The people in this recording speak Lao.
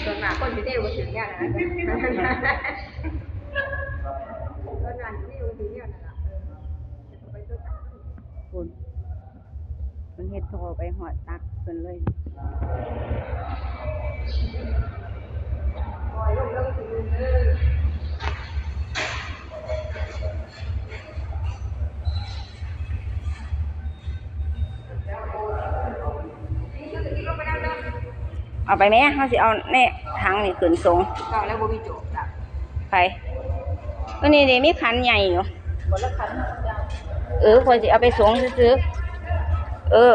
ສ່ວນມາກຄົນຊິເດບໍ່ຖືກແນວນັ້ນນະ ສ່ວນມາກຊິເດບໍ່ຖືກແນວນັ້ນລະ ເອີ ໄປຕົວກັນ ພຸ້ນ ເພິ່ນເຮັດທໍ່ໄປຮອດຕັກເພິ່ນເລີຍ. ເອົາໄປແມ້ ເຮົາຊິເອົາແນ່ຖັງນີ້ຂຶ້ນສົ່ງ. ເອົາແລ້ວບໍ່ມີໂຈກ ໃຜ? ອັນນີ້ເດ ມີຂັນໃຫຍ່ຢູ່. ເອີ ຂ້ອຍຊິເອົາໄປສົ່ງຊື່ໆ ເອີ.